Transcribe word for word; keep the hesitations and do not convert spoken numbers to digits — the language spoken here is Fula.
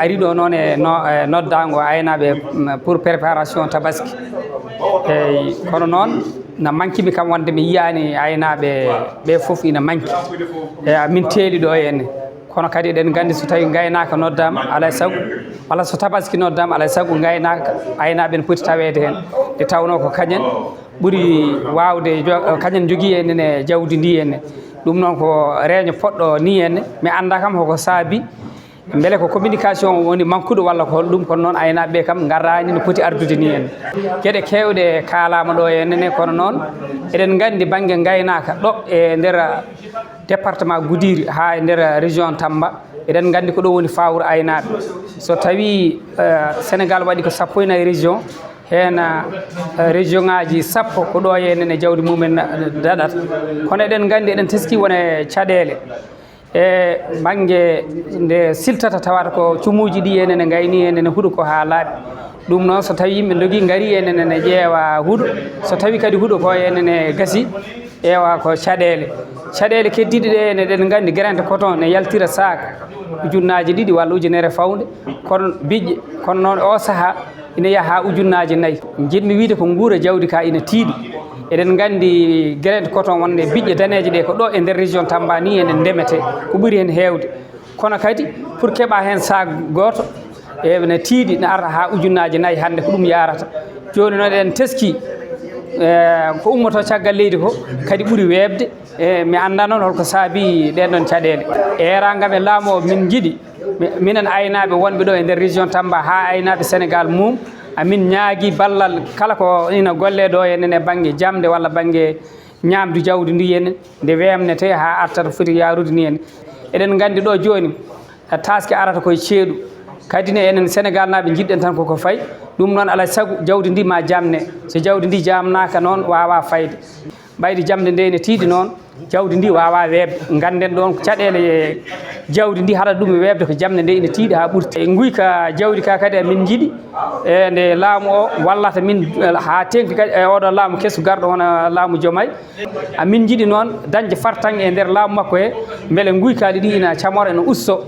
Ari ɗo noon e no-, e noddaango aynaaɓe, mm, pour préparation tabaski. Eyi, kono noon na manki mi kam wonde mi yiyaani aynaaɓe ɓe fof ina manki. E, min teeli ɗo henne. Kono kadi eɗen nganndi so tawi ngaynaaka noddaama, alaa e sago, walla so tabaski noddaama, alaa e sago ngaynaaka, aynaaɓe ene poti taweede heen. Nde tawnoo ko kañen ɓuri waawde jo-, kañen njogii heen ene jawdi ndi henne. Ɗum noon ko reeño poɗɗo ni henne. Mi anndaa kam hoko saabi. Mbele ko communication woni mankuɗo walla ko hol ɗum, kono noon aynaaɓe ɓe kam ngaraani no poti ardude ni en. Geɗe keewɗe kaalaama ɗo e nene, kono noon eɗen nganndi bannge ngaynaaka ɗo e nder département Goudiri haa e nder région Tamba, eɗen nganndi ko ɗo woni fawru aynaaɓe. So tawi, eh, Sénégal waɗi ko sappo e nayi région, heen, eh, région ŋaaji sappo ko ɗo e nene jawdi mumen daɗata. Kono eɗen nganndi eɗen teski wone caɗeele. E bannge nde siltata tawata ko cumuuji ɗi enen ne ngayni enen ne huɗo ko haa laaɓi. Ɗum noon so tawi yimɓe ndogii ngarii enen ne ƴeewa huɗo, so tawi kadi huɗo ko enen ne gasi, ƴeewa ko caɗeele. Caɗeele keddiiɗe ɗe enen eɗen nganndi grain de coton ne yaltira saak ujunnaaji ɗiɗi walla ujunere fawnde, kono biƴƴe, kono noon o sahaa ina yaha haa ujunnaaji nayi. Njiɗmi wiyde ko nguura jawdi ka ina tiiɗi. Eɗen nganndi grain de coton wonde biƴƴe daneeje ɗe ko ɗo e nder région Tamba ni enen ndemete, ko ɓuri heen heewde. Kono kadi pour keɓa heen sac gooto, e ne tiiɗi, ne arta haa ujunnaaji nayi hannde ko ɗum yarata. Jooni noon eɗen teski, e, ko ummoto caggal leydi ko kadi ɓuri weeɓde. E, mi anndaa noon holko saabi ɗeen ɗoon caɗeele. Eeraangal e laamu o min njiɗi, mi-, minen aynaaɓe wonɓe ɗo e nder région Tamba haa aynaaɓe Sénégal mum, amin ñaagi ballal kala ko ina golle ɗo enen e bannge jamde walla bannge ñaamdu jawdi ndi enen nde weemnete haa arta to foti yaarude ni en. Eɗen nganndi ɗo jooni, taaske arata koye ceeɗu. Kadi ne enen Sénégal naaɓe njiɗɗen tan koko fayi. Ɗum noon alaa e sago jawdi ndi ma jamne. So jawdi ndi jamnaaka noon waawaa fayde. Ɓayde jamde nde ene tiiɗi noon, jawdi ndi waawaa weeɓde. Ngannden ɗoon caɗeele jawdi ndi haɗata ɗum e weeɓde ko jamde nde ene tiiɗi haa ɓurti. E nguyka jawdi ka kadi amin njiɗi, e nde laamu o wallata min, e, haa teŋti kadi e oɗo laamu kesu garɗo hono laamu Diomaye. Amin njiɗi noon dañde fartaŋŋe e nder laamu makko he, mbele nguykaaɗi ɗi ina camora, ina usto.